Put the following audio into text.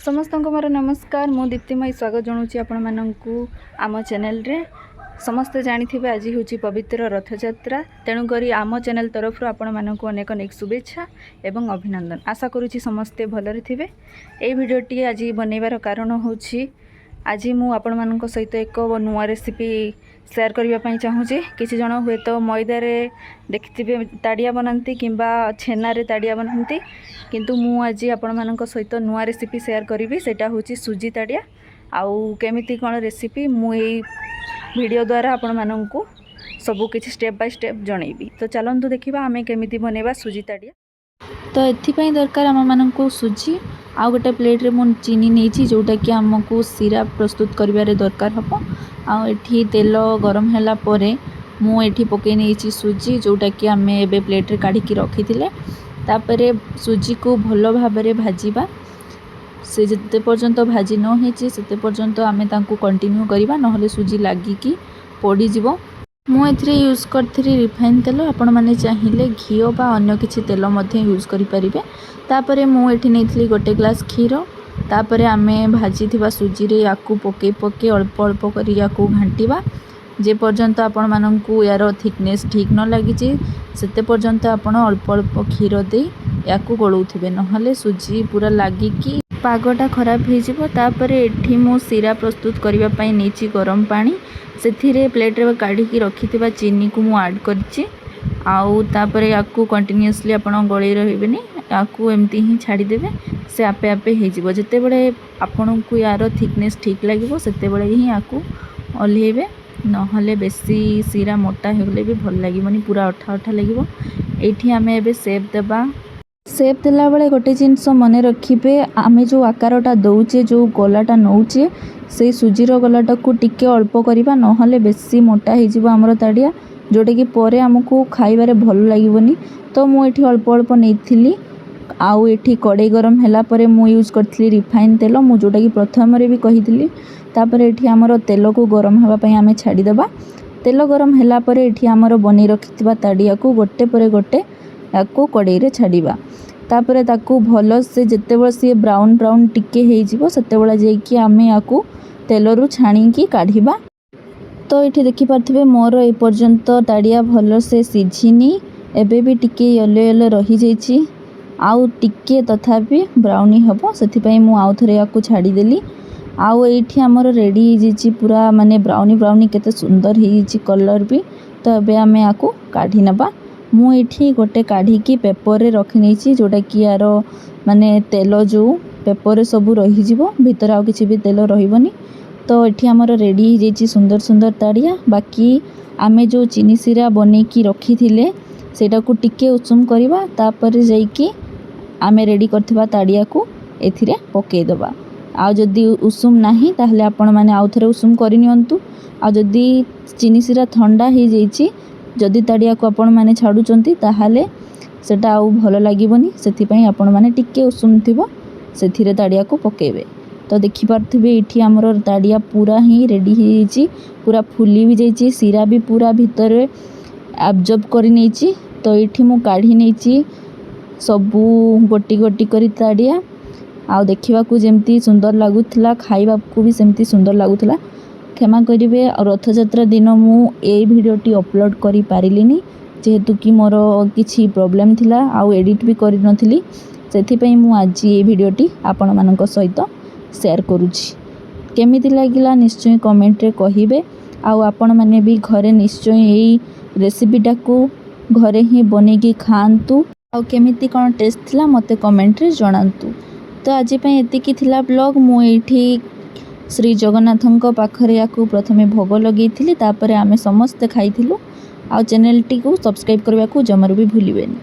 ସମସ୍ତଙ୍କୁ ମୋର ନମସ୍କାର। ମୁଁ ଦୀପ୍ତିମୟୀ ସ୍ୱାଗତ ଜଣାଉଛି ଆପଣମାନଙ୍କୁ ଆମ ଚ୍ୟାନେଲରେ। ସମସ୍ତେ ଜାଣିଥିବେ, ଆଜି ହେଉଛି ପବିତ୍ର ରଥଯାତ୍ରା। ତେଣୁକରି ଆମ ଚ୍ୟାନେଲ ତରଫରୁ ଆପଣମାନଙ୍କୁ ଅନେକ ଅନେକ ଶୁଭେଚ୍ଛା ଏବଂ ଅଭିନନ୍ଦନ। ଆଶା କରୁଛି ସମସ୍ତେ ଭଲରେ ଥିବେ। ଏଇ ଭିଡ଼ିଓଟି ଆଜି ବନେଇବାର କାରଣ ହେଉଛି, ଆଜି ମୁଁ ଆପଣମାନଙ୍କ ସହିତ ଏକ ନୂଆ ରେସିପି ସେୟାର କରିବା ପାଇଁ ଚାହୁଁଛି। କିଛି ଜଣ ହୁଏତ ମଇଦାରେ ଦେଖିଥିବେ ତାଡ଼ିଆ ବନାନ୍ତି କିମ୍ବା ଛେନାରେ ତାଡ଼ିଆ ବନାନ୍ତି, କିନ୍ତୁ ମୁଁ ଆଜି ଆପଣମାନଙ୍କ ସହିତ ନୂଆ ରେସିପି ସେୟାର କରିବି। ସେଇଟା ହେଉଛି ସୁଜି ତାଡ଼ିଆ। ଆଉ କେମିତି କ'ଣ ରେସିପି, ମୁଁ ଏଇ ଭିଡ଼ିଓ ଦ୍ୱାରା ଆପଣମାନଙ୍କୁ ସବୁ କିଛି ଷ୍ଟେପ୍ ବାଇ ଷ୍ଟେପ୍ ଜଣେଇବି। ତ ଚାଲନ୍ତୁ ଦେଖିବା ଆମେ କେମିତି ବନେଇବା ସୁଜି ତାଡ଼ିଆ। ତ ଏଥିପାଇଁ ଦରକାର ଆମମାନଙ୍କୁ ସୁଜି। ଆଉ ଗୋଟେ ପ୍ଲେଟ୍ରେ ମୁଁ ଚିନି ନେଇଛି, ଯେଉଁଟାକି ଆମକୁ ସିରା ପ୍ରସ୍ତୁତ କରିବାରେ ଦରକାର ହେବ। ଆଉ ଏଠି ତେଲ ଗରମ ହେଲା ପରେ ମୁଁ ଏଠି ପକାଇ ନେଇଛି ସୁଜି, ଯେଉଁଟାକି ଆମେ ଏବେ ପ୍ଲେଟ୍ରେ କାଢ଼ିକି ରଖିଥିଲେ। ତାପରେ ସୁଜିକୁ ଭଲ ଭାବରେ ଭାଜିବା। ସେ ଯେତେ ପର୍ଯ୍ୟନ୍ତ ଭାଜି ନ ହେଇଛି, ସେତେ ପର୍ଯ୍ୟନ୍ତ ଆମେ ତାଙ୍କୁ କଣ୍ଟିନ୍ୟୁ କରିବା, ନହେଲେ ସୁଜି ଲାଗିକି ପୋଡ଼ିଯିବ। ମୁଁ ଏଥିରେ ୟୁଜ୍ କରିଥିଲି ରିଫାଇନ୍ ତେଲ। ଆପଣମାନେ ଚାହିଁଲେ ଘିଅ ବା ଅନ୍ୟ କିଛି ତେଲ ମଧ୍ୟ ୟୁଜ୍ କରିପାରିବେ। ତାପରେ ମୁଁ ଏଠି ନେଇଥିଲି ଗୋଟେ ଗ୍ଲାସ୍ କ୍ଷୀର। ତାପରେ ଆମେ ଭାଜିଥିବା ସୁଜିରେ ୟାକୁ ପକାଇ ପକାଇ ଅଳ୍ପ ଅଳ୍ପ କରି ୟାକୁ ଘାଣ୍ଟିବା। ଯେ ପର୍ଯ୍ୟନ୍ତ ଆପଣମାନଙ୍କୁ ୟାର ଥିକନେସ୍ ଠିକ୍ ନ ଲାଗିଛି, ସେତେ ପର୍ଯ୍ୟନ୍ତ ଆପଣ ଅଳ୍ପ ଅଳ୍ପ କ୍ଷୀର ଦେଇ ୟାକୁ ଗୋଳଉଥିବେ, ନହେଲେ ସୁଜି ପୁରା ଲାଗିକି ପାଗଟା ଖରାପ ହେଇଯିବ। ତାପରେ ଏଠି ମୁଁ ଶିରା ପ୍ରସ୍ତୁତ କରିବା ପାଇଁ ନେଇଛି ଗରମ ପାଣି। ସେଥିରେ ପ୍ଲେଟ୍ରେ କାଢ଼ିକି ରଖିଥିବା ଚିନିକୁ ମୁଁ ଆଡ଼୍ କରିଛି। ଆଉ ତାପରେ ୟାକୁ କଣ୍ଟିନ୍ୟୁଅସଲି ଆପଣ ଗୋଳେଇ ରହିବେନି, ୟାକୁ ଏମିତି ହିଁ ଛାଡ଼ିଦେବେ, ସେ ଆପେ ଆପେ ହେଇଯିବ। ଯେତେବେଳେ ଆପଣଙ୍କୁ ୟାର ଥିକନେସ୍ ଠିକ୍ ଲାଗିବ, ସେତେବେଳେ ହିଁ ୟାକୁ ଓହ୍ଲେଇବେ। ନହେଲେ ବେଶୀ ଶିରା ମୋଟା ହେଇଗଲେ ବି ଭଲ ଲାଗିବନି, ପୁରା ଅଠା ଅଠା ଲାଗିବ। ଏଇଠି ଆମେ ଏବେ ସେପ୍ ଦେବା। ସେପ୍ ଦେଲାବେଳେ ଗୋଟେ ଜିନିଷ ମନେ ରଖିବେ, ଆମେ ଯେଉଁ ଆକାରଟା ଦେଉଛେ, ଯେଉଁ ଗୋଲାଟା ନେଉଛେ, ସେଇ ସୁଜିର ଗୋଲାଟାକୁ ଟିକେ ଅଳ୍ପ କରିବା, ନହେଲେ ବେଶୀ ମୋଟା ହେଇଯିବ ଆମର ତାଡ଼ିଆ, ଯେଉଁଟାକି ପରେ ଆମକୁ ଖାଇବାରେ ଭଲ ଲାଗିବନି। ତ ମୁଁ ଏଠି ଅଳ୍ପ ଅଳ୍ପ ନେଇଥିଲି। ଆଉ ଏଠି କଡ଼େଇ ଗରମ ହେଲା ପରେ ମୁଁ ୟୁଜ୍ କରିଥିଲି ରିଫାଇନ୍ ତେଲ, ମୁଁ ଯେଉଁଟାକି ପ୍ରଥମରେ ବି କହିଥିଲି। ତାପରେ ଏଠି ଆମର ତେଲକୁ ଗରମ ହେବା ପାଇଁ ଆମେ ଛାଡ଼ିଦେବା। ତେଲ ଗରମ ହେଲା ପରେ ଏଠି ଆମର ବନେଇ ରଖିଥିବା ତାଡ଼ିଆକୁ ଗୋଟେ ପରେ ଗୋଟେ ତାକୁ କଡ଼େଇରେ ଛାଡ଼ିବା। ତାପରେ ତାକୁ ଭଲସେ ଯେତେବେଳେ ସିଏ ବ୍ରାଉନ୍ ବ୍ରାଉନ୍ ଟିକେ ହେଇଯିବ, ସେତେବେଳେ ଯାଇକି ଆମେ ୟାକୁ ତେଲରୁ ଛାଣିକି କାଢ଼ିବା। ତ ଏଇଠି ଦେଖିପାରୁଥିବେ, ମୋର ଏପର୍ଯ୍ୟନ୍ତ ତାଡ଼ିଆ ଭଲସେ ସିଝିନି, ଏବେ ବି ଟିକେ ୟେଲୋ ୟେଲୋ ରହିଯାଇଛି। ଆଉ ଟିକେ ତଥାପି ବ୍ରାଉନି ହେବ, ସେଥିପାଇଁ ମୁଁ ଆଉ ଥରେ ୟାକୁ ଛାଡ଼ିଦେଲି। ଆଉ ଏଇଠି ଆମର ରେଡ଼ି ହେଇଯାଇଛି ପୁରା, ମାନେ ବ୍ରାଉନି ବ୍ରାଉନି କେତେ ସୁନ୍ଦର ହେଇଯାଇଛି କଲର୍ ବି। ତ ଏବେ ଆମେ ୟାକୁ କାଢ଼ି ନେବା। ମୁଁ ଏଇଠି ଗୋଟେ କାଢ଼ିକି ପେପରରେ ରଖିନେଇଛି, ଯେଉଁଟାକି ୟାର ମାନେ ତେଲ ଯେଉଁ ପେପରରେ ସବୁ ରହିଯିବ, ଭିତରେ ଆଉ କିଛି ବି ତେଲ ରହିବନି। ତ ଏଠି ଆମର ରେଡ଼ି ହେଇଯାଇଛି ସୁନ୍ଦର ସୁନ୍ଦର ତାଡ଼ିଆ। ବାକି ଆମେ ଯେଉଁ ଚିନି ଶିରା ବନେଇକି ରଖିଥିଲେ, ସେଇଟାକୁ ଟିକେ ଉଷୁମ କରିବା। ତାପରେ ଯାଇକି ଆମେ ରେଡ଼ି କରିଥିବା ତାଡ଼ିଆକୁ ଏଥିରେ ପକାଇଦେବା। ଆଉ ଯଦି ଉଷୁମ ନାହିଁ, ତାହେଲେ ଆପଣମାନେ ଆଉ ଥରେ ଉଷୁମ କରିନିଅନ୍ତୁ। ଆଉ ଯଦି ଚିନି ଶିରା ଥଣ୍ଡା ହେଇଯାଇଛି, ଯଦି ତାଡ଼ିଆକୁ ଆପଣମାନେ ଛାଡ଼ୁଛନ୍ତି, ତାହେଲେ ସେଇଟା ଆଉ ଭଲ ଲାଗିବନି। ସେଥିପାଇଁ ଆପଣମାନେ ଟିକେ ଉଷୁମ ଥିବ, ସେଥିରେ ତାଡ଼ିଆକୁ ପକାଇବେ। ତ ଦେଖିପାରୁଥିବେ, ଏଇଠି ଆମର ତାଡ଼ିଆ ପୁରା ହିଁ ରେଡ଼ି ହେଇଯାଇଛି, ପୁରା ଫୁଲି ବି ଯାଇଛି, ଶିରା ବି ପୁରା ଭିତରେ ଆବଜର୍ବ କରିନେଇଛି। ତ ଏଇଠି ମୁଁ କାଢ଼ି ନେଇଛି ସବୁ ଗୋଟି ଗୋଟି କରି ତାଡ଼ିଆ। ଆଉ ଦେଖିବାକୁ ଯେମିତି ସୁନ୍ଦର ଲାଗୁଥିଲା, ଖାଇବାକୁ ବି ସେମିତି ସୁନ୍ଦର ଲାଗୁଥିଲା। କ୍ଷମା କରିବେ, ଆଉ ରଥଯାତ୍ରା ଦିନ ମୁଁ ଏଇ ଭିଡ଼ିଓଟି ଅପଲୋଡ଼ କରିପାରିଲିନି, ଯେହେତୁ କି ମୋର କିଛି ପ୍ରୋବ୍ଲେମ୍ ଥିଲା ଆଉ ଏଡ଼ିଟ୍ ବି କରିନଥିଲି। ସେଥିପାଇଁ ମୁଁ ଆଜି ଏଇ ଭିଡ଼ିଓଟି ଆପଣମାନଙ୍କ ସହିତ ସେୟାର କରୁଛି। କେମିତି ଲାଗିଲା, ନିଶ୍ଚୟ କମେଣ୍ଟରେ କହିବେ। ଆଉ ଆପଣମାନେ ବି ଘରେ ନିଶ୍ଚୟ ଏଇ ରେସିପିଟାକୁ ଘରେ ହିଁ ବନେଇକି ଖାଆନ୍ତୁ। ଆଉ କେମିତି କ'ଣ ଟେଷ୍ଟ ଥିଲା, ମୋତେ କମେଣ୍ଟରେ ଜଣାନ୍ତୁ। ତ ଆଜି ପାଇଁ ଏତିକି ଥିଲା ବ୍ଲଗ୍। ମୁଁ ଏଇଠି ଶ୍ରୀ ଜଗନ୍ନାଥଙ୍କ ପାଖରେ ୟାକୁ ପ୍ରଥମେ ଭୋଗ ଲଗେଇଥିଲି, ତାପରେ ଆମେ ସମସ୍ତେ ଖାଇଥିଲୁ। ଆଉ ଚ୍ୟାନେଲଟିକୁ ସବସ୍କ୍ରାଇବ୍ କରିବାକୁ ଜମାରୁ ବି ଭୁଲିବେନି।